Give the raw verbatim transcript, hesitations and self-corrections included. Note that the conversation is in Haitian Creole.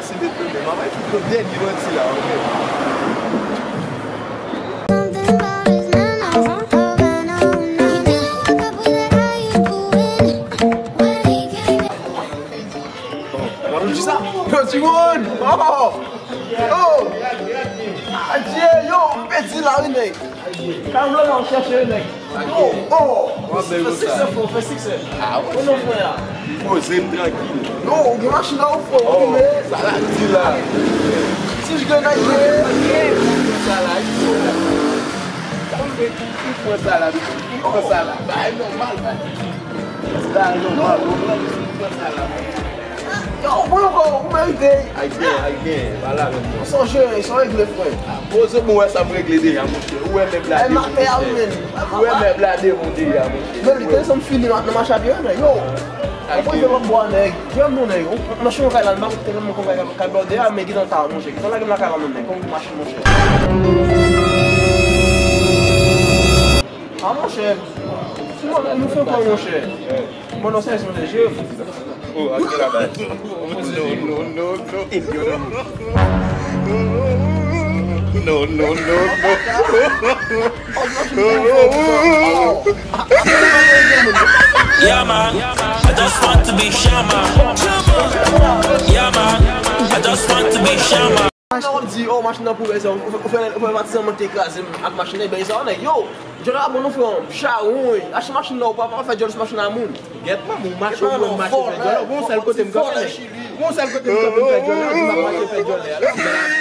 Si te tonbe, manman, e fout yon dènye manti la, ok? Yo, timoun! Oh! Oh! Adye, yo, m pèdi la, wi, nèg. Ka m vle nan chèche, nèg. Yo, oh! Fè siksè, frè, fè siksè. Ah, wi. Kote w frè a? Poze m trankil. Yo, ou gen machin la, ou frè, ou renmen. Sa la di la. Si j gen nèg, frè. Sa la, li pran sa la. Sa la, li pran sa la. Bagay nòmal, bagay. Bagay nòmal, ou pran sa la. Yo, bon, bon, ou merite. Ayisyen, ayisyen, pa la menm non. Sonje, se yon regle, frè. Poze pou wè sa m regle deja, monchè. Ou wè mèb la demonte, monchè. Ou wè mèb la demonte deja, monchè. Men li te sanm fini nan mache a pye, men yo. Ou pran yon lòt bwa, nèg. Di m non, nèg. Nan chemen kay la, m pa kote nan kay bòde a, men gentan ta, monchè. Gentan lage m lakay la menm, nèg. Kòm machin, monchè. Ah, monchè. Sinon, nou fè kò, monchè. Bon, non, sèyezman, mesye. Oh, ok, la baz. No, no, no, no. No, no, no, no. Yeah, man. I just want to be shaman. Yeah, man. I just want to be shaman. Machin nan w ap di, oh, machin nan pouvè sa, ou fè, ou fè, ou fè patizan mwen te kraze m ak machin nan, ben sa, nèg, yo, djòl la bon, non, frè, chawony, achte machin nan, ou pa, pa fè djòl sou machin nan moun. Gèt manman, ou mache, ou wè m mache fè djòl la, ou gon sèl kote m kanpe, nèg. Gon sèl kote m kanpe m fè djòl la, ou di m ap mache fè djòl la.